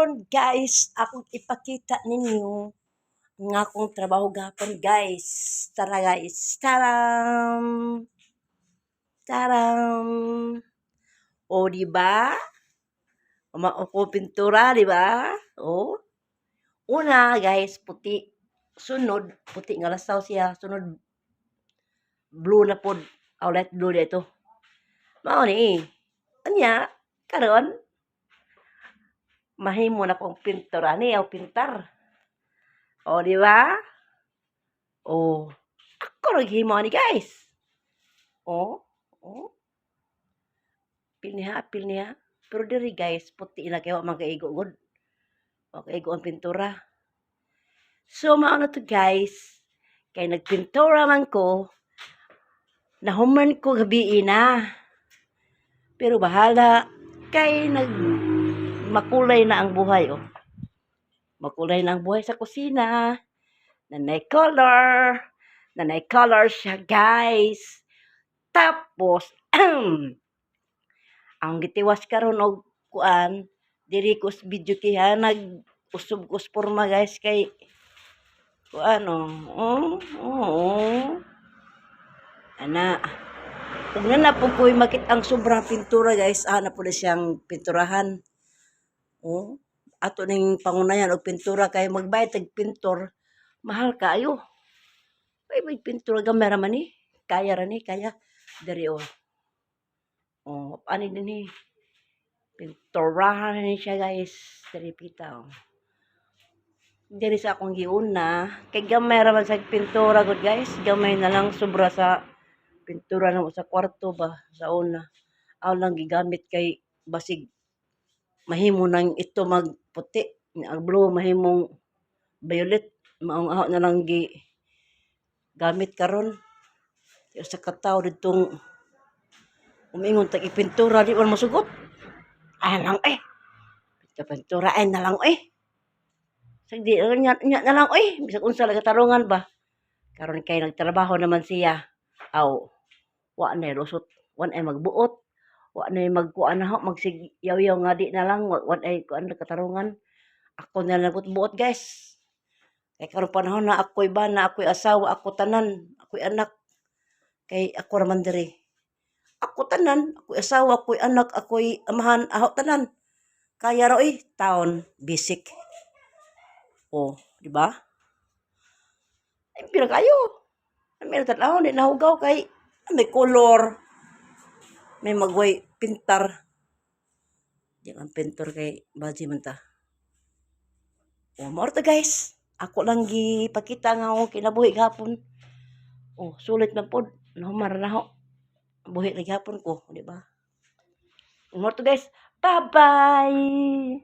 Karon guys, akong ipakita ninyo ang akong trabaho gahapon, guys. Tara, guys. Taram! Taram! O, di ba? Mao ko pintura, di ba? O. Una, guys, puti. Sunod, puti nga lasaw siya. Sunod, blue na pod. Oh, light blue dito. Mao ni. Anya, karon mahimo na kong pintura ni o pintar. O, di ba? O, ako naghimo ani, guys. O. Apil niya, apil niya. Pero diri, guys, puti na kay wa man kaigo gud. Wa kaigo ang pintura. So mao na to, guys. Kay nagpintura man ko, nahuman ko gabii na. Pero bahala kay nag makulay na ang buhay, oh. Makulay na ang buhay sa kusina. Nanay color. Nanay color siya, guys. Tapos, ang gitiwas karon og kuan, diri ko sa video kay ha, nag usob ko sa porma, guys, kay kuan, oh. Ana. Ug na na po ko'y makita ang sobrang pintura, guys, ana po na siyang pinturahan. Oh, ato ning pangunayan og pintura kay magbayad tag pintor, mahal kaayo. Ay, may pintura, gamay ra man ni. Kaya ra ni, kaya. Diri, oh. Oh, ani dinhi. Pinturahan ni siya, guys. Diri pita, oh. Diri sa akong giuna, kay gamay ra man sa pintura gud, guys. Gamay na lang sobra sa pintura namo sa kwarto ba sa una. Aw lang gigamit kay basig mahimo nang ito magputi, ang blue mahimong violet. Maong aho na lang gi gamit karon. Sa katawo ditong umingon tag ipintura, di man masugot. Ay lang eh. Pintura ay na lang eh. Sa di nya, nya na lang eh. Bisag unsa lang katarungan ba. Karon kay nagtrabaho naman siya. Aw, wa na lusot, wa na magbuot. Wa na magkuan na ho, magsig yaw-yaw nga di na lang, wa ay kuan katarungan. Ako na lang buot, guys. Kay karon panahon na ako'y bana, ako'y asawa, ako tanan, ako'y anak. Kay ako ra man diri. Ako tanan, ako'y asawa, ako'y anak, ako'y amahan, aho tanan. Kaya ra oy, taon, basic. Oh, di ba? Ay, pila kayo. Ay, may tan-awon, di nahugaw kay may color. May magway pintar. Di man pintor kay baji man ta. Oh, mao to, guys. Ako lang gipakita nga ako kinabuhi gahapon. Oh, sulit man pod. Nahuman ra nako. Buhi ra gihapon ko, di ba? Mao to, guys. Bye-bye.